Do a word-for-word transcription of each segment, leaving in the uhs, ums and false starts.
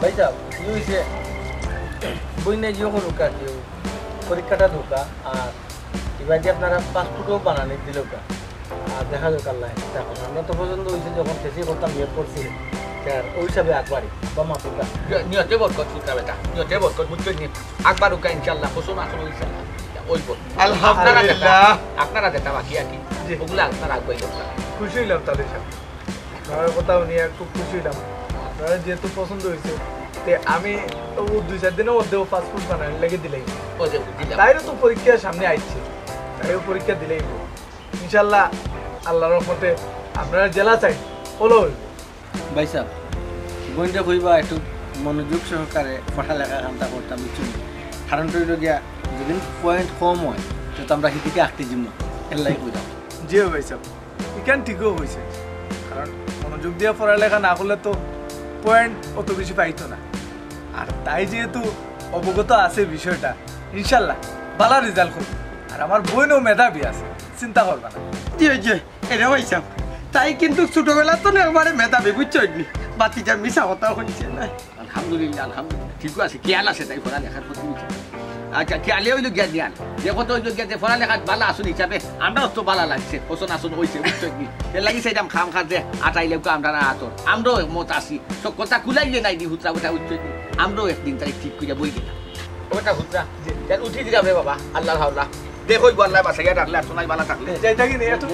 ভাই সাহেব, কি হইছে? বইনে গিয়ে করুক আর কি, পরীক্ষাটা ঢুকা, আর এবার যে আপনারা পাসপোর্টও বানানি দিল কা, আর দেখা যাক আল্লাহ। দেখো, আমরা তো পছন্দ হয়েছে যখন শেষই করতাম, বিয়ে করছি, স্যার, ওই হিসাবে আকবারই বা মাতুকা। নিয়তে বরকত, পুত্রা বেটা, নিয়তে বরকত, বুঝছো নি? আকবার উকা ইনশাল্লাহ, পছন্দ আসলে ইনশাল্লাহ। ওই বল। আলহামদুলিল্লাহ। আপনারা যেটা, আপনারা যেটা বাকি আর কি, জি। ওগুলা আপনারা আগুয়াই দেন। খুশি হইলাম তাহলে স্যার। আপনার কথা উনি খুব খুশি হইলাম। আপনারা যেহেতু পছন্দ হয়েছে, তে আমি তো ও দুই চার দিনের মধ্যে ও পাসপোর্ট বানানোর লেগে দিলেই। ও যে দিলাম। তাইরও তো পরীক্ষা সামনে আইছে, তাইও পরীক্ষা দিলেই। ইনশাল্লাহ, আল্লাহর রহমতে আপনারা যেলা চাই, ওলা হইব। ভাই সাহেব, বইনরে কইবা একটু মনোযোগ সহকারে পড়ালেখা কামটা করতাম, বুঝছো নি? কারণ তো হইল গিয়া, যদি পয়েন্ট কম হয়, তো, তো আমরা হিদিকে আঁকতে যাবো, এল্লাই কইতাম। জি ভাই সাহেব, ইখান ঠিকও হয়েছে, কারণ মনোযোগ দিয়ে পড়ালেখা না করলে তো পয়েন্ট অত বেশি পাইতো না। আর তাই যেহেতু অবগত আছে বিষয়টা, ইনশাল্লাহ ভালা রেজাল্ট করবো। আর আমার বইনও মেধাবী আছে, চিন্তা করবা না। জি, ওই যে, এটা ভাই সাহেব, তাই কিন্তু ছোটবেলা তো না একবারে মেধাবী, বুঝছো নি? বাতিজা মিছা কথা হইছে না। আলহামদুলিল্লাহ, আলহামদুলিল্লাহ, ঠিক আছে, খেয়াল আছে তাই পড়ালেখার প্রতি। আচ্ছা, খেয়ালে হইল গিয়া দিয়ান, যে কথা হইল গিয়া যে পড়ালেখাত ভালা আসন হিসাবে আমরাও তো ভালা লাগছে, পছন্দ আসন হইছে, বুঝছো নি? এর লাগি সেইটা খাম খার যে আটাইলে আমরা না আতর, আমরাও মত আছি, সব কথা খুলাইলে নাই দি হুতরা ওটা, বুঝছো নি? আমরাও একদিন তাই ঠিক করিয়া বই গেলাম। ওটা হুতরা, উঠি দিলাম রে বাবা, আল্লাহর হাওলা। দেখো, ইগো আল্লাহ বাঁচাইয়া রাখলে, আর তো নাই বালা থাকলে। যাই থাকি নি, একটু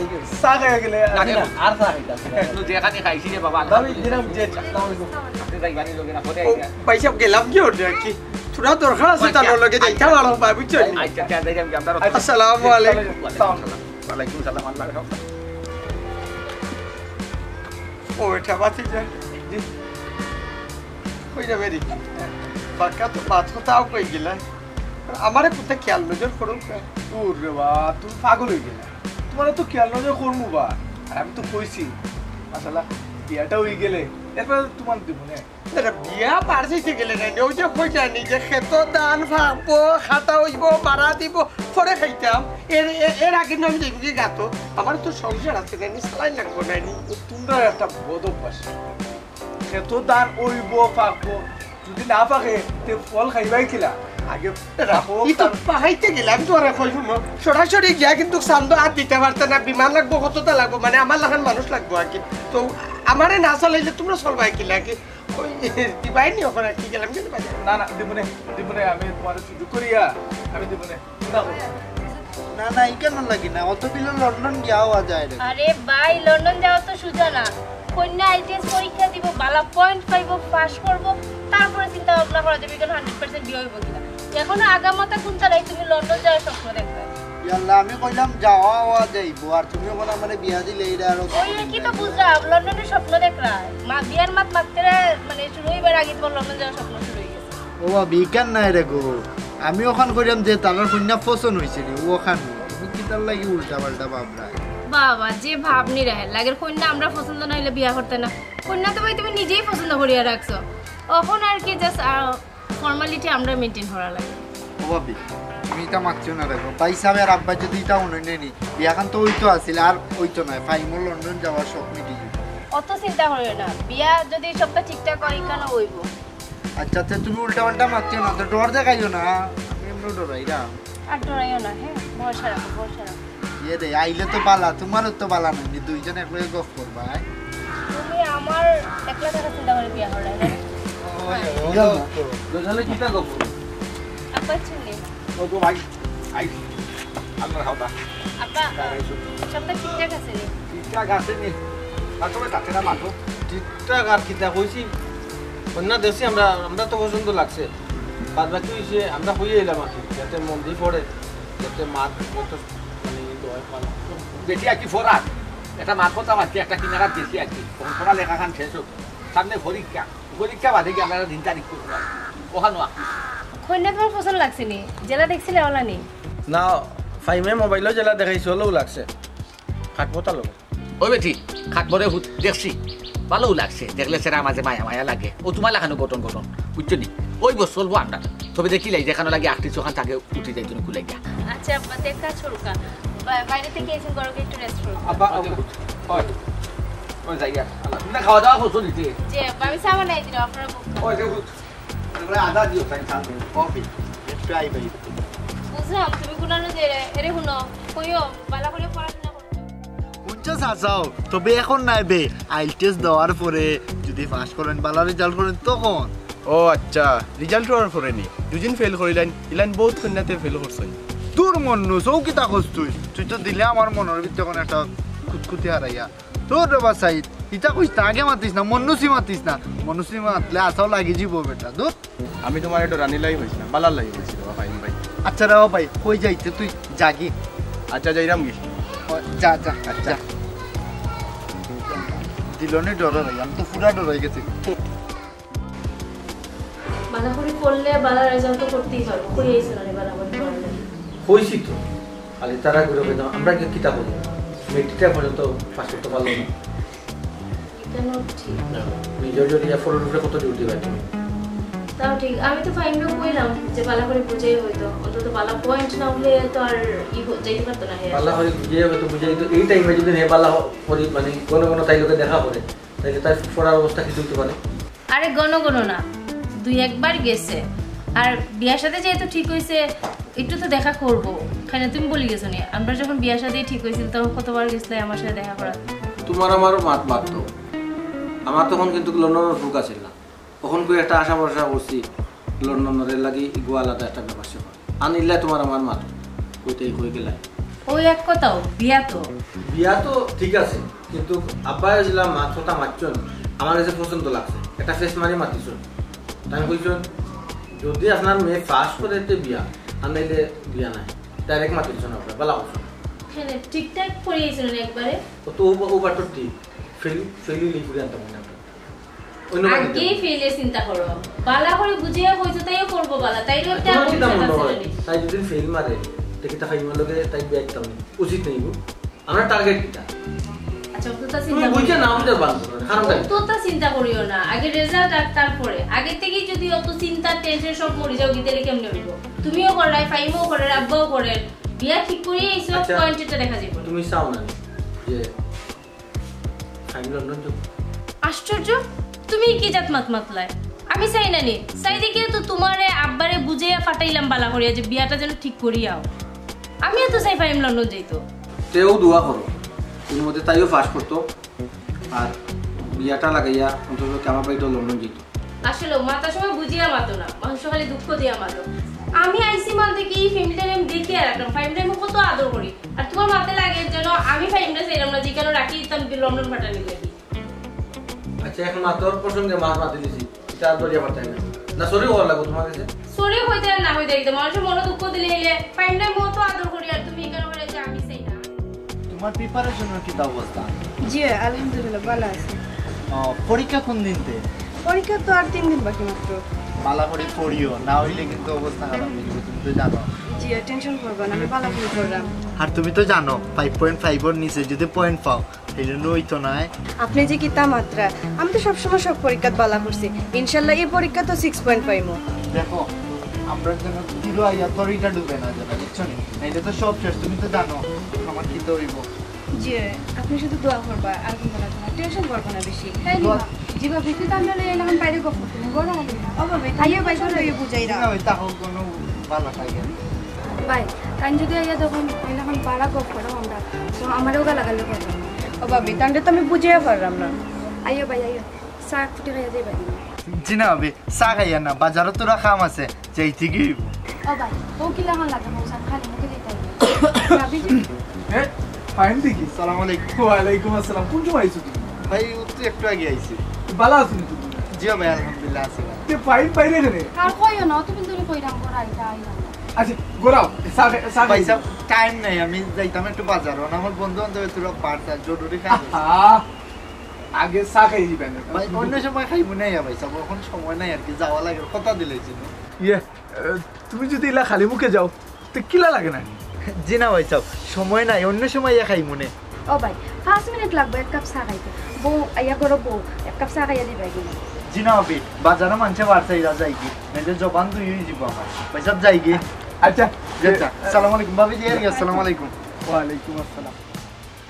চা খাইয়া গেলে। না, না, আর চা খাইতাম না। একটু যেখানে খাইছি রে বাবা, ভাবি, দিলাম যে, আসসালামু আলাইকুম। আপনি যাইবানি লগে না, পরে ও, আইবা। ভাই সাহেব, গেলাম কি ওর আর কি? থোড়া দরকার আছে, আচ্ছা। তার লগে যাইতাম আর ভাই, বুঝছো? আচ্ছা, আচ্ছা, যাই আমি, আমরা আসসালামু আলাইকুম। ওয়ালাইকুম সালাম। ওয়ালাইকুম সালাম, আল্লাহ রাখো। ও, এটা বাতি যায়। জি। কই যাবে রে? বাক্কা তো বাত কথাও কই গেলা। আমারে কোথায় খেয়াল নজর করো? দূর রে বা, তুমি পাগল হয়ে গেলে। তোমার তো খেয়াল নজর করবো বা। আর আমি তো কইছি, মাশাআল্লাহ, বিয়াটা হয়ে গেলে, এরপরে তোমার দিব না। আরে বিয়া পার হইতে গেলে না, ওই যে কই জানি যে খেত ধান ফাঁকবো, খাতা হইব, বাড়া দিব, পরে খাইতাম। এর, এর, এর আগে না আমি দেখি গাতো, আমার তো সংসার আছে না, নি চালাই লাগবো না, নি। তোমরা একটা বদ অভ্যাস। খেত ধান অইব, পাকব, যদি না পাকে, তে ফল খাইবাই কিলা? আগে রাখো, ই তো তার পাকাইতে গেলে আমি তোমার কই শুনো, সরাসরি গিয়া কিন্তু চান্দো হাত দিতে পারতে না, বিমান লাগবো, কতটা লাগবো, মানে আমার লাখান মানুষ লাগবো আর কি। তো আমারে না চালাইলে তোমরা চলবাই কিলা কি? ওই দিবাই নি ওখানে কি গেলাম জানি বাজারে। না, না, দিমুনে, দিমুনে, আমি তোমার সুযোগ করিয়া, আমি দিমুনে। না, না, ইখান লাগি না, অত বিলো লন্ডন যাওয়া যায় রে। আরে ভাই, লন্ডন যাওয়া তো সোজা না। কইন্যা আইএলটিএস পরীক্ষা দিব, বালা পয়েন্ট পাইব, পাস করব, তারপরে চিন্তা ভাবনা করা যাবে ইখান হান্ড্রেড পার্সেন্ট বিয়া হইব কিনা। এখনো আগামাথা কুন্তা নাই, তুমি লন্ডন যাওয়ার স্বপ্ন দেখবে। ইয়াল্লা, আমি কইলাম যাওয়া হওয়া যাইব, আর তুমি ওখানে আমারে বিয়া দিলে এটা আরো ওই কি তো বুঝলাম, লন্ডনের স্বপ্ন দেখরা। মা বিয়ার মাত মাততে রে, মানে শুরু হইবার আগে তোমার লন্ডন যাওয়ার স্বপ্ন শুরু হয়ে গেছে। ও ভাবি, ইখান নাই রে গো, আমি ওখান করিয়াম যে তারার কইন্যা পছন্দ হইছে নি, ও ওখান। তুমি কিতার লাগি উল্টা পাল্টা ভাবরায়? বাবা, যে ভাবনি রে, লাগের কইন্যা আমরা পছন্দ না হইলে বিয়া করতে না। কইন্যা তো ভাই তুমি নিজেই পছন্দ করিয়া রাখছো, এখন আর কি জাস্ট ফর্মালিটি আমরা মেইনটেইন করা লাগে। ও ভাবি, তুমি ইটা মাতছো না দেখো, ভাই সাহেব আর আব্বা যদি ইটা উনি নেনি, বিয়াখান তো ওই তো আছিল, আর ওই তো নাই, ফাইমর লন্ডন যাওয়ার শখ মিটি গেল। অত চিন্তা করিও না, বিয়া যদি সবটা ঠিকঠাক হয়, কেন হইব? আচ্ছা, আচ্ছা, তুমি উল্টা পাল্টা মাতছো না তো, ডর দেখাইও না, আমি এমনি ডরাই না। আর ডরাইও না, হ্যাঁ, ভরসা রাখো, ভরসা রাখো। ইয়ে রে, আইলে তো বালা, তোমারও তো বালা নানি, দুইজন একলগে গফ করবা, আয়। তুমি আমার একলা থাকা চিন্তা করে বিয়া করলে, না? ওই, ওই, ওই, দুজনে কিতা গফ করো? আপা চিনি। ও তো ভাই, আই, আল্লাহর হাওলা। আপা, সবটা ঠিকঠাক আছে নি? ঠিকঠাক আছে নি? আসলে তাতে না মাতো। ঠিকঠাক আর কিতা কইছি? কইন্যা দেখছি আমরা, আমরা তো পছন্দ লাগছে। বাদ বাকি হইছে, আমরা হইয়া এলাম আর কি। যাতে মন দিয়ে পড়ে, যাতে মাত, যাতে মানে, ই হয়, পালা। বেটি আর কি ফরাক। একটা মাত কথা মাতছি, একটা কিনারাত গেছি আর কি। তখন পড়ালেখা খান শেষ হোক। সামনে পরীক্ষা। পরীক্ষা বাদে কি আমরা দিন তারিখ করবো? ওখানো আ- কইন্যা তোমার পছন্দ লাগছে নি? যেলা দেখছিলে ওলা নি? না, ফাইমে মোবাইলও যেলা দেখাইছে, ওলাও লাগছে। খাটবো তার লগে। ওই বেটি, খাটবো রে হুত, দেখছি। ভালোও লাগছে, দেখলে সেরা মাঝে মায়া মায়া লাগে। ও তোমার লাখানো গঠন গঠন, বুঝছো নি? ওই বস চলবো আমরা। তবে দেখিলাই যেখানো লাগে আটত্রিশ ওখান থাকে উঠি যাই তুমি কুলাই গিয়া। আচ্ছা, আব্বা, তে এক কাজ করুকা। বা-, বাইরে থেকে এসে গরমে একটু রেস্ট করুকা। আব্বা, ওই। ওই যাই গিয়া। আল্লাহ, তুমি খাওয়া দাওয়া করছো নিতে? যে আমি চা বানাই দিলাম, আপনারা বসুন। ওই দেখো, আমরা আদা দিও, তাই খান কফি। একটু আই ভাই। বুঝলাম তুমি কোনানো যে এরে হুনো, কইও বালা করে পড়াশোনা করো। হুনছো চাচাও, তবে এখন নায় বে, আইল টেস্ট দেওয়ার পরে যদি পাস করেন, বালা রেজাল্ট করেন তখন। ও আচ্ছা, রেজাল্ট হওয়ার পরে নি দুদিন ফেল করিলাইন, ইলাইন বহুত কন্যাতে ফেল করছইন। দূর মন্নু, চৌ কিতা কস তুই? তুই তো দিলে আমার মনের ভিতরে এখন একটা খুঁতখুঁতি হারাইয়া। তোর রে বা সাইদ, ইতা কইস না, আগে মাতিস না, মন্নুসি মাতিস না। মন্নুসি মাতলে আশাও লাগি যাব বেটা, দূর। আমি তোমার এটা রানির লাগি কইছি না, বালার লাগি কইছি রে বা ফাহিম ভাই। আচ্ছা রে বা ভাই, কই যাইতে তুই যাগি? আচ্ছা, যাইরাম কি? ও, যা যা আচ্ছা। দিলনে ডর অই, আমি তো পুরা ডর অই গেছি। বালা করে পড়লে বালা রেজাল্ট তো করতেই পারবো, কই আইছো না রে বালা করে পড়ার লাগি? কইছি তো, খালি তারা করে কইতাম, আমরা কি কিতা করি? মেট্রিকটা পর্যন্ত পাস করতে পারলো না। কেন ঠিক? নিজের যদি এফোর্ডের উপরে কত জোর দিবে তুমি? তাও ঠিক, আমি তো ফাহিমরে কইলাম যে বালা করে বুঝাই হইতো, অন্তত বালা পয়েন্ট না হলে তো আর ই হ- যাইতে পারতো না হে। বালা করে বুঝিয়ে হয়তো বুঝাই তো, এই টাইমে যদি হে বালা করি, মানে কোনো কোনো তাই লোকে দেখা করে, তাইলে তার পড়ার অবস্থা কিছু হইতে পারে। আরে গণ গণ না, দুই একবার গেছে। আর বিয়ার সাথে যেহেতু ঠিক হইছে, একটু তো দেখা করবো। কেন তুমি বলি গেছো নি? আমরা যখন বিয়ার সাথে ঠিক হইছিল তখন কতবার গেছিলে আমার সাথে দেখা করার? তোমার আমার মাত মাত তো, আমার তখন কিন্তু লন্ডনের ফুক আছিল না। তখন কই একটা আশা ভরসা করছি লন্ডনের লাগি ইগু আলাদা একটা ব্যাপার স্যাপার। আনিল্লা তোমার আমার মাত কইতেই কই গেলাই। ওই এক কথাও, বিয়া তো। বিয়া তো ঠিক আছে, কিন্তু আব্বা যেলা মাত কথা মাতছন, আমার কাছে পছন্দ লাগছে। একটা ফেস মারি মাতিছন। তাই কইছন, যদি আপনার মেয়ে পাস করে তে বিয়া, আর নাইলে বিয়া নাই। ডাইরেক্ট মাতিছন আপনার, বালা করছন। হ্যাঁ, ঠিকঠাক পড়িয়েছিলেন একবারে। ও তো ও বাটর ঠিক, ফেল ফেল লিখে আনতাম না। অন্য বাড়িতে। আগেই ফেলের চিন্তা করো। বালা করে বুঝিয়া কইছো, তাইও করবো বালা, তাইরও একটা তোমার চিন্তা ভবিষ্যৎ মনে আছে হয়, জানি। তাই যদি ফেল মারে, দেখি তা ফাইমার লগে তাই বিয়া দিতাম না। উচিত নেই গো। আমরা টার্গেট কিতা? আচ্ছা, অতটা তুমি চিন্তা বুঝে করিও না না। বুঝে বান করো, কারণ তাই। অতটা চিন্তা করিও না, আগে রেজাল্ট আর তারপরে। আগে থেকে যদি অত চিন্তা টেনশন সব মরে যাও, তাহলে কেমনে হইব? তুমিও করাই, ফাইমও করের, আব্বাও করের, বিয়া ঠিক করিয়া এইসব আচ্ছা। পয়েন্ট এটা দেখা যাইব। তুমি চাও না যে ফাইম লন্ডন যাবো? আশ্চর্য, তুমি কি জাত মাত মাতলায়? আমি চাই না নি, চাই দেখিয়া তো তোমারে আব্বারে বুঝাইয়া ফাটাইলাম বালা করিয়া যে বিয়াটা যেন ঠিক করিয়াও। আমিও তো চাই ফাইম লন্ডন যাইতো। তেও দোয়া করো, কোনো মতে তাইও পাস করতো, আর বিয়াটা লাগাইয়া অন্তত আমার বাড়িতে লন্ডন যেত। আসলে মাতার সময় বুঝিয়া মাতো না, মানুষ খালি দুঃখ দিয়া মাতো। আমি আইসি মানতে কি এই ফ্যামিলিটারে আমি দেখিয়া রাখলাম, ফ্যামিলিটারে আমি কত আদর করি। আর তোমার মাতে লাগে যেন আমি ফ্যামিলিটা চাইলাম না, যেখানে রাখি দিতাম লন্ডন পাঠানি লাগি। আচ্ছা, এখন মাতর প্রসঙ্গে মাত মাতি দিছি, এটা আর দরিয়া পাঠাই না। না, সরি হওয়ার লাগবো তোমার কাছে। সরি হইতে আর না হইতে একদম মানুষের মনে দুঃখ দিলে হইলে, ফ্যামিলির মতো আদর করি, আর তুমি এখানে বলে যে আমি চাই না। তোমার প্রিপারেশনের কিতা অবস্থা? জি, আলহামদুলিল্লাহ, ভালো আছি। ও, পরীক্ষা কোন দিনতে? পরীক্ষা তো আর তিন দিন বাকি মাত্র। বালা করে পড়িও, না হইলে কিন্তু অবস্থা খারাপ হয়ে যাবে, তুমি তো জানো। জি, টেনশন করবা না, আমি ভালো করে পড়লাম। আর তুমি তো জানো, ফাইভ পয়েন্ট ফাইভ এর নিচে যদি পয়েন্ট পাও, এই জন্য হইতো না। আপনি যে কিতা মাতরা, আমি তো সবসময় সব পরীক্ষাত ভালো করছি। ইনশাল্লাহ এই পরীক্ষা তো সিক্স পয়েন্ট পাইমু। দেখো, আমরা যেন জিরো আইয়া তোর এটা ডুবে না যাবে, বুঝছো নি? নাইলে তো সব শেষ, তুমি তো জানো আমার কিতা হইব। জি, আপনি শুধু দোয়া করবা, আর কোনো লাগবে না, টেনশন করবো না বেশি। দোয়া- জি ভাবি, তুই তো আমরা লইয়া এলাম বাইরে গপ করতে, বড় হবে না। ও ভাবি, আইয়া ভাই, চলো, এই বুঝাই দাও। না, ওই তাহলে কোনো ভালো লাগে না। ভাই, তাই যদি আইয়া তখন, ওই এখন বাড়া গপ করো আমরা, তো আমারও গালাগালি করবো না। ও ভাবি, তাহলে তো আমি বুঝিয়া পারলাম না। আইও ভাই, আইও, চা ফুটি খাইয়া যাই ভাই। জি না ভাবি, চা খাইয়া না, বাজারও তোরা কাম আছে, যাইতে কি হইব? ও ভাই, ও কি লাগান লাগে, মন সাথে খালি মুখে দিতে হবে। ভাবি যে হ্যাঁ, ফাইন দেখি। সালাম আলাইকুম। ওয়ালাইকুম আসসালাম। কোন সময় আইছো তুমি? ভাই, ও তো একটু আগে আইছি। বালা আছো নি তুমি? জি ভাই, আলহামদুলিল্লাহ আছি ভাই। তে ফাইন পাইরে কেনে? আর কইও না, অতদিন ধরে কইরাম করা এটা আইলাম। আচ্ছা, ঘুরাও। চা খা-, চা ভাই খাই। সাহেব, টাইম নাই, আমি যাইতাম একটু বাজার, আমার বন্ধু বান্ধব তোরা পার্স আর জরুরি কাজ আছে। আহা, আগে চা খাই দিবেন। ভাই, অন্য সময় খাইব না ভাই সাহেব, এখন সময় নাই আর কি, যাওয়া লাগে, কথা দিলাইছি না। ইয়ে, আহ, তুমি যদি ইলা খালি মুখে যাও, তো কিলা লাগে না? জি না ভাই সাহেব, সময় নাই, অন্য সময় ইয়া খাইমু নে। ও ভাই, পাঁচ মিনিট লাগবে এক কাপ চা খাইতে। বউ, আইয়া করো বউ, এক কাপ চা খাইয়া দিবা কিনা? জি না ভাবি, বাজারে মানছে বাড়ছে, ইরা যাই কি, নাইলে জবান দুই হয়ে যাব আমার। ভাই সাহেব, যাই কি? আচ্ছা। জি, আচ্ছা। আসসালামু আলাইকুম ভাবি, জি, আসসালামু আলাইকুম। ওয়ালাইকুম আসসালাম।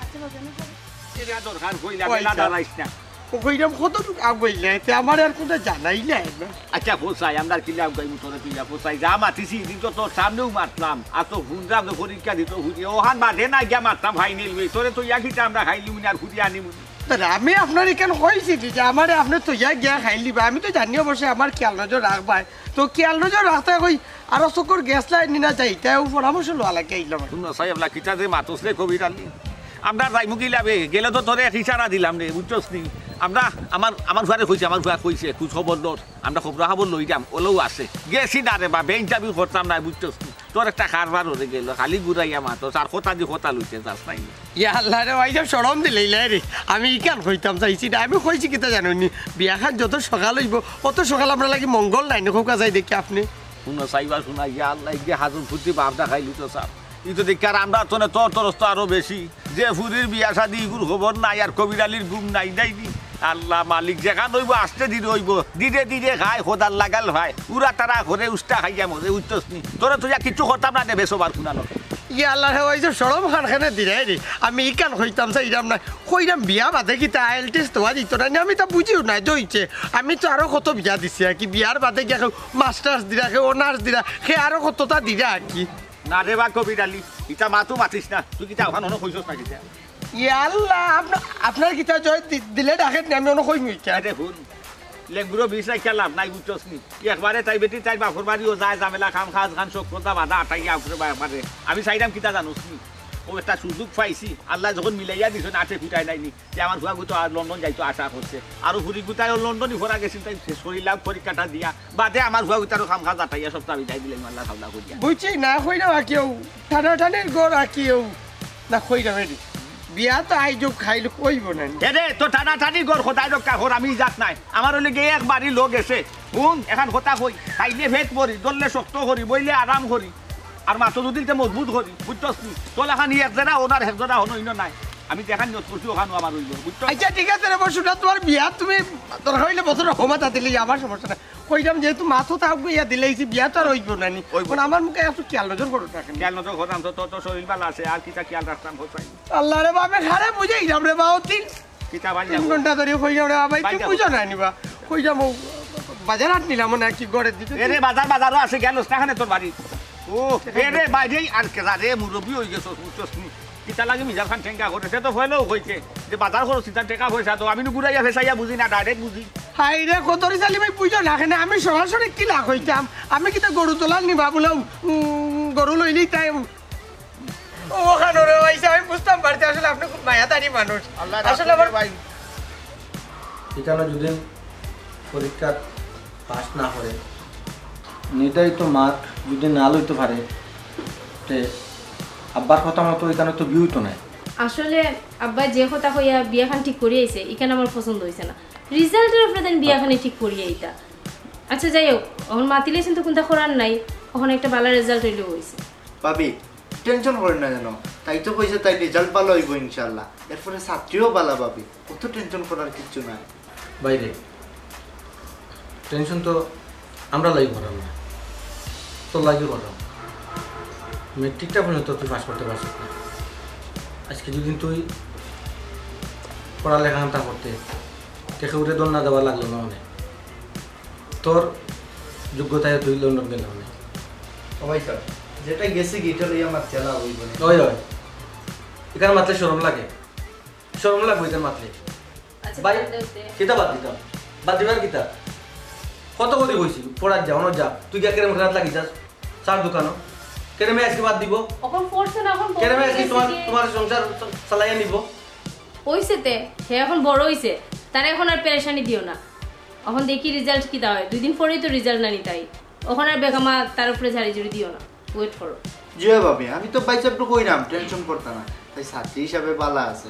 আচ্ছা, বাজার না কিতা দরকার কইলা, ওই বেলা স্যার। দাঁড়াইস না। ও কইলাম, কতটুক আগুয়াইলা, এতে আমার আর কুনতা জানাইলা না। আচ্ছা, ফোসাই, আমরা কিলা আগুয়াইমু তোরে তুই, ফোসাই, যা মাতিছি, ইদিন তো তোর সামনেও মাতলাম। আর তো হুনরাম যে পরীক্ষা দিত, হুদি, ওখান বাদে না গিয়া মাততাম ফাইনাল অই। তোরে তো ইয়া কিতা আমরা খাইলিমু না আর হুদি আনিমু না। তাহলে আমি আপনার এখান কইছি কি যে আমারে আপনে তো ইয়া গিয়া খাইলিবা, আমি তো জানি অবশ্যই আমার খেয়াল নজর রাখবায়। তো খেয়াল নজর রাখতে কই আরো চকুর গ্যাস লাইন নি না যাইতা, ও পরামর্শ লওয়া লাগে আইলাম। হুনো সাই, আমরা কিতা যে মাতস রে কবির আলী। আমরা যাইমু কিলা বে, গেলে তো তোরে এক ইশারা দিলাম রে, বুঝছস নি? আমরা, আমার, আমার ফুয়ারে কইছি, আমার ফুয়া কইছে, খোঁজ খবর লর, আমরা খবর খবর লইরাম, ওলেও আছে। গেছি না রে বা, বে interview করতাম না, বুঝছস নি? তোর একটা কারবার অইয়া গেল, খালি ঘুরাইয়া মাতস, আর কথা দি কথা লইতে চাস নাই। ইয়া আল্লাহ রে, ওই যে শরম দিলে ইলাই রে। আমি ইখান কইতাম চাইছি না, আমি কইছি কিতা জানো নি, বিয়াখান যত সকাল অইবো, অত সকাল আমরা লাগি মঙ্গল নাই নি, খোকা যাই দেখি আপনে। হুনো সাইবা, হুনা, ইয়া আল্লাহ, ইগে হাজুর ফুটি বাপ দেখাইলি তো সাব। ই তো দেখি আর আমরা তো না, তোর তরস তো আরো বেশি। যে ফুরির বিয়া শাদি ইগুর খবর নাই, আর কবির আলীর ঘুম নাই, নাই নি। আল্লাহ মালিক, যেখান অইবো আস্তে ধীরে অইবো, ধীরে ধীরে খায়, খোদার লাগাল ভাই। উরা তারা করে উষ্টা খাইয়া মরে, উঠতস নি। তোরে তো ইয়া কিচ্ছু করতাম না দেবে সবার খুনানো। ইয়া আল্লাহ রে, ওই যে শরম খান খানে দিলাই রে। আমি ইখান কইতাম চাইরাম না। কইরাম বিয়া বাদে কিতা আইএলটিএস দেওয়া দিত না নি, আমি তা বুঝিও না, যে অইছে। আমি তো আরো কত বিয়া দিছি আর কি, বিয়ার বাদে গিয়া কেউ মাস্টার্স দিরা, কেউ অনার্স দিরা, কে আরো কততা দিরা আর কি। না রে বা কবির আলী, ইতা মাতু মাতিস না, তুই কিতা ওখান হনো কইছস না কিতা? ইয়া আল্লাহ, আপনা-, আপনার কিতা জয় দি-, দিলে ডাকেন নি, আমি অনো কইমু ইতা। আরে হুন, লেঙ্গুরো বিষ রাখিয়া লাভ নাই, বুঝছস নি? একবারে তাই বেটি তাই বাপর বাড়িও যায়, ঝামেলা, কাম কাজ খান সব কথা বাধা আটাইয়া উপরে বা-, বাড়ে। আমি চাইরাম কিতা জানোস নি? ও একটা সুযোগ পাইছি, আল্লাহ যখন মিলাইয়া দিছইন, আটে ফুটাই নাই নি। যে আমার ফুয়া গুতো আর লন্ডন যাইতো আশা করছে। আর ও ফুরি গুতায় ও লন্ডনই ফরা গেছিল, তাই শেষ করিলাম পরীক্ষাটা দিয়া। বাদে আমার ফুয়া গুতারও কাম কাজ আটাইয়া সবটা বিদায় দিলাম আল্লাহ খাওলা করিয়া। বুঝছি না, কইরাম আর কেউ, টানাটানির ঘর আর কেউ। না, কইরাম এটি। বিয়া তো আইজ খাইল কইব না নি। এরে, তো টানাটানি ঘর খোদাই রক্ষা কর, আমি ইজাত নাই। আমার অইলে গিয়া এক বাড়ি লোক গেছে। হুন, এখান কথা কই, খাইলে পেট ভরি, ধরলে শক্ত করি, বইলে আরাম করি। আর মাথা দুদিলতে মজবুত করি, বুঝছস নি? তোর লাখান ই এক জেরা ওনার এক জেরা হনো ইনো নাই। আমি যেখান নিয়ত করছি ওখানো আমার অইল, বুঝছস? আচ্ছা, ঠিক আছে রে বসু, না তোমার বিয়া তুমি দরকার অইলে বছর হমাতা দিলে আমার সমস্যা নাই। কইলাম যেহেতু মাথা থাকবো ইয়া দিলে এই যে বিয়া তো আর অইব না নি। অইব। এখন আমার মুখে একটু খেয়াল নজর করো না কেন? খেয়াল নজর করতাম তো, তোর তো শরীর ভালো আছে, আর কিতা খেয়াল রাখতাম কোথায়? আল্লাহ রে বাবা, খারে বুঝাইলাম রে বাবা, তিন কিতা ভাই তিন যাবো? ঘন্টা ধরে কইলাম রে বাবা, ভাই তুই যাবো। বুঝো না নিবা। কইলাম ও বাজার হাট নিলাম না কি ঘরে দিতে। এরে বাজার, বাজারও আছে, গেল না খানে তোর বাড়ি। ও, এরে বাইরে আর কে রে, মুরব্বি অই গেছস, বুঝছস নি? কিতা লাগি মিজান খান ঠেঙ্গা করে, সে তো হইলেও হইছে। যে বাজার করো, চিন্তা টেকা পয়সা তো, আমি নু ঘুরাইয়া ফেসাইয়া বুঝি না, ডাইরেক্ট বুঝি। হাই রে, কতরি চালি ভাই বুঝো না, কেনে আমি সরাসরি কিলা কইতাম? আমি কিতা গরু তোলার নিবা বলে, উম, গরু লইলেই তাই, উম, ও খানো রে ভাই, আমি বুঝতাম পারছি আসলে আপনি খুব মায়াদারি মানুষ। আল্লাহ আসলে রাখুন আমার রে ভাই। ইখানো যদি পরীক্ষা পাস না করে, নির্ধারিত মার্ক যদি না লইতে পারে, তে আব্বার কথা মতো ইখানো তো বিয়া অইতো নায়। আসলে আব্বা যে কথা কইয়া বিয়াখান ঠিক করি আইছে, ইখান আমার পছন্দ অইছে না। রেজাল্টর উপরে দেন বিয়াখানি ঠিক করি আইতা। আচ্ছা, যাই হোক, এখন মাতিলেছেন তো কুন্তা করার নাই, এখন একটা ভালা রেজাল্ট অইলেও অইছে। ভাবি, টেনশন করেন না যেন, তাই তো কইছে তাই রেজাল্ট ভালা অইবো ইনশাআল্লাহ, এরপরে ছাত্রীও ভালা পাবি, অত টেনশন করার কিচ্ছু নাই। বাইরে টেনশন তো আমরা লাগি করাম না, তোর লাগি করাম। মেট্রিকটা পর্যন্ত তুই পাস করতে পারছিস না। আজকে যদি তুই পড়ালেখা না করতে, তে কেউরে ধন্না দেওয়া লাগলো না অনে। তোর যোগ্যতায় তুই লন্ডন গেলে অনে। ও ভাই সাহেব, যেটা গেছে কি, এটা লইয়া আমার চেলা হইব না। ওই, ওই। ইখান মাতলে শরম লাগে। শরম লাগবো ইখান মাতলে। আচ্ছা, ভাই, বাদ দেও তে। কিতা বাদ দিতাম? বাদ দিবার কিতা? কত করি কইছি, পড়ার যা, অনো যা। তুই গিয়া কেরে মুখে হাত লাগি যাস? চার দোকানো। কেরে মেয়ে আজকে বাদ দিব? এখন পড়ছে না, এখন বড় কেরে মেয়ে হয়ে আজকে গেছে তোমার, কি? তোমার সংসার চ-, চালাইয়া নিব? অইছে তে, হে এখন বড় অইছে। তারে এখন আর পেরেশানি দিও না। এখন দেখি রেজাল্ট কিতা অয়। দুই দিন পরেই তো রেজাল্ট নানি তাই। এখন আর বেগামা তার উপরে ঝাড়ি ঝুড়ি দিও না। ওয়েট করো। জি অয় ভাবি, আমি তো ভাই সাহেবরে কইরাম, টেনশন করতা না। তাই ছাত্রী হিসাবে ভালা আছে।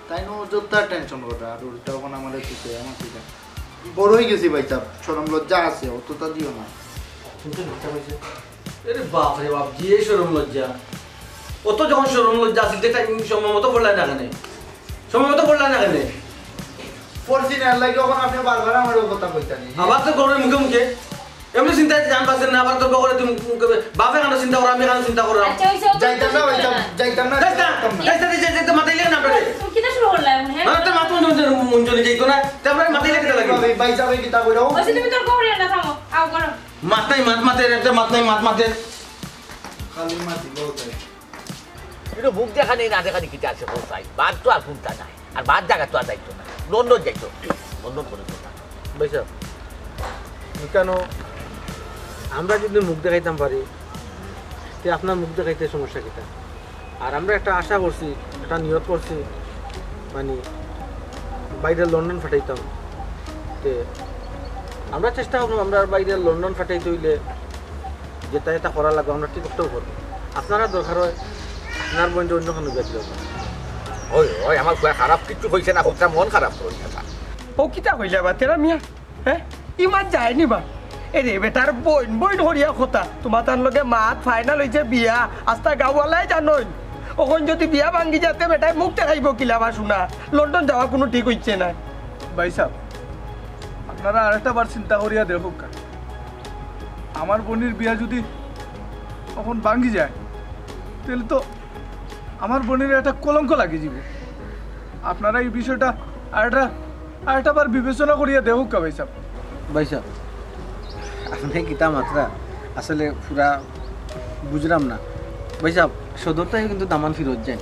তাই নু অযথা টেনশন কররা, আর উল্টা এখন আমারে কি কয়, আমার কি কয়? বড় অই গেছি ভাই সাহেব, শরম লজ্জা আছে, অতটা দিও না। তুমি তো মিথ্যা কইছো। আরে বাপ রে বাপ, যে শরম লজ্জা। অত যখন শরম লজ্জা আছে, তে তাই সময় মতো পড়লায় না কেনে? সময় মতো পড়লায় না কেনে? পড়ছি না, এর লাগি এখন আপনি বারবার আমার ওই কথা কইতা নি। আবার তো গরুর মুখে মুখে। এমনি চিন্তায় জান বাঁচে না, আবার তো বকরে তুমি মুখে, বাপে কেন চিন্তা করে, আমি কেন চিন্তা করলাম? আচ্ছা, অইছে, অত যাইতাম না, চিন্তা ভাই সাহেব, না। যাইতাম না, যাইতাম না। যাইতাম না, যাইতাম না, মাথায় লেগে না। তুমি কিতা শুরু করলা এখন, হ্যাঁ? না, তো মাত মন মন চলে যাইতো না। তে আমরা মাথায় লেগে লাগে। ভাই, ভাই, যাবে কিতা কইরা? বলছি, তুমি তোর খবর না থামো। আও, করো। মাত নাই, মাত মাতের, একটা মাত নাই, মাত মাতের। খালি মাতি বলতে। কিন্তু মুখ দেখানি না দেখানি কিতা আছে, বলতাই। বাদ তো আর কোনটা নাই। আর বাদ জাগা তো আর যাইতো না। লন্ডন যাইতো। লন্ডন করে কোনটা? ভাই সাহেব, কেন আমরা যদি মুখ দেখাইতাম পারি, তে আপনার মুখ দেখাইতে সমস্যা কিতা? আর আমরা একটা আশা করছি, একটা নিয়ত করছি, মানে, বাইরে লন্ডন ফাটাইতাম। তে আমরা চেষ্টা করবো, আমরা বাইরে লন্ডন ফাটাইতে হইলে যেটা এটা করা লাগবে, আমরা ঠিক ওটাও করবো। আপনারা দরকার হয়, আপনার বোনটা অন্য কোনো বিয়া দিলে হবে। ওই, ওই, আমার ফুয়া খারাপ কিচ্ছু কইছে না, খুবটা মন খারাপ করইন না। ও কিতা কইলা বা তেরা মিয়া? হ্যাঁ? ইমান যায়নি বা? এ রে বেটার বইন, বইন হরিয়া কথা। তোমার তার লগে মাত ফাইনাল হইছে বিয়া, আস্তা গাওয়ালায় জানইন। অখন যদি বিয়া ভাঙ্গি যাতে বেটায় মুখ দেখাইবো কিলা বা শুনা? লন্ডন যাওয়া কোনো ঠিক হইছে না। ভাই সাহেব, আপনারা আরেকটা বার চিন্তা করিয়া দেখউক্কা। আমার বইনর বিয়া যদি অখন ভাঙ্গি যায়, তাহলে তো আমার বইনর একটা কলঙ্ক লাগি যাইবো। আপনারা এই বিষয়টা আরেকটা, আরেকটা বার বিবেচনা করিয়া দেখউক্কা ভাই সাহেব। ভাই সাহেব, আপনি কিতা মাতরা? আসলে পুরা বুঝলাম না। ভাই সাহেব, সদরটাই কিন্তু দামান ফিরত যায়।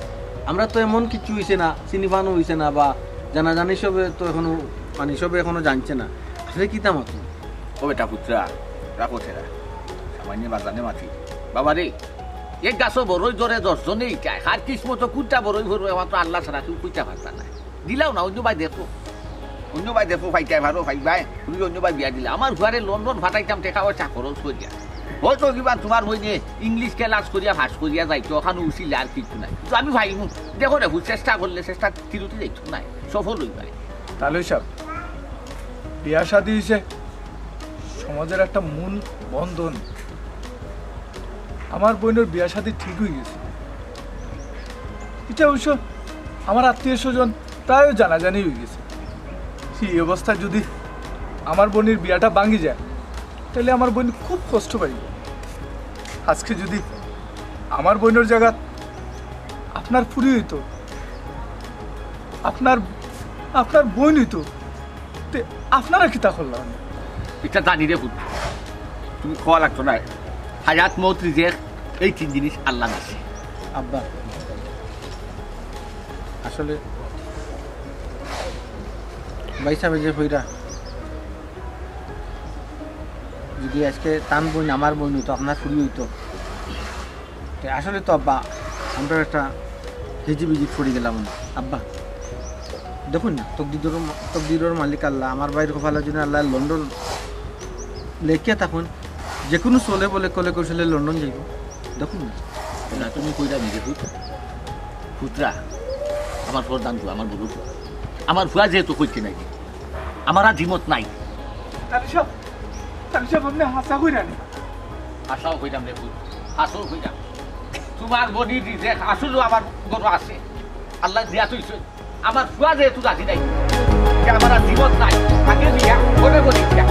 আমরা তো এমন কিছু হইছে না, চিনি পানো হইছে না, বা জানাজানি সবে তো এখনো, মানে, সবে এখনো জানছে না। আসলে কিতা মাতরা? ও বেটা পুত্রা, রাখো ছেড়া। সামান্য বাজানে মাতি। বাবা রে, এক গাছো বড়ই ধরে দশ জনে ইটায়। কার কিসমতো কুনটা বড়ই ধরবো, আমার তো আল্লাহ ছাড়া কেউ কইতা পারতা না। দিলাও না, অন্য বায় দেখো। অন্য বায় দেখো, পাইতায় পারো, পাইবায়। তুমি অন্য বায় বিয়া দিলা। আমার ফুয়ারে লন্ডন ফাটাইতাম, টেকা পয়সা খরচ করিয়া। হয়তো কিবা তোমার বইনে ইংলিশ ক্লাস করিয়া পাস করিয়া যাইতো, অখানো উচিলে আর কিচ্ছু নাই। তো আমি পাইমু। দেখো রে, চেষ্টা করলে চেষ্টা তিরুতি যাইতো নায়, সফল হইবায়। তালই সাহেব, বিয়া শাদী হইছে সমাজের একটা মূল বন্ধন। আমার বইনর বিয়া শাদী ঠিক হই গেছে। ইটা অবশ্য আমার আত্মীয় স্বজন প্রায় জানাজানি হই গেছে। সেই অবস্থায় যদি আমার বইনর বিয়াটা ভাঙ্গি যায়, তাহলে আমার বইন খুব কষ্ট পাইব। আজকে যদি আমার বইনর জায়গাত আপনার ফুরি হইতো, আপনার, আপনার বইন হইতো, তে আপনারা কিতা করলা? ইটা জানি রে পুত, তুমি কওয়া লাগতো না। হায়াত, মউত, রিজেক, এই তিন জিনিস আল্লাহ আছে। আব্বা, আসলে ভাই সাহেব যে কইরা, যদি আজকে তান বইন আমার বইন হইতো, আপনার ফুরি হইতো, তে আসলে তো আব্বা, আমরা একটা হিজিবিজি পড়ি গেলাম না। আব্বা, দেখুন না, তকদিরর মা-, তকদিরর মালিক আল্লাহ, আমার ভাইর কপালর জন্য আল্লাহ লন্ডন লেখিয়া থাকুন, যে কোনো চলে বলে কলে কৌশলে লন্ডন যাইব। দেখুন না। না, তুমি কইরা নিজে পুত। পুত্রা, আমার প্রধান ফুয়া, আমার বড় ফুয়া। আমার ফুয়া যেহেতু কইছে নাকি, আমার আর দ্বিমত নাই। তাহলে সব, তাহলে সব আপনি হাসা কইরা নি? হাসাও কইরাম রে পুত, হাসাও কইরাম। তোমার বইনর রিজেক আসলে আমার ঘরো আছে, আল্লাহ দিয়া থইছে। আমার ফুয়া যেহেতু রাজি নাই, যে আমার আর দ্বিমত নাই, আগে দিয়া, মনে করি দিয়া।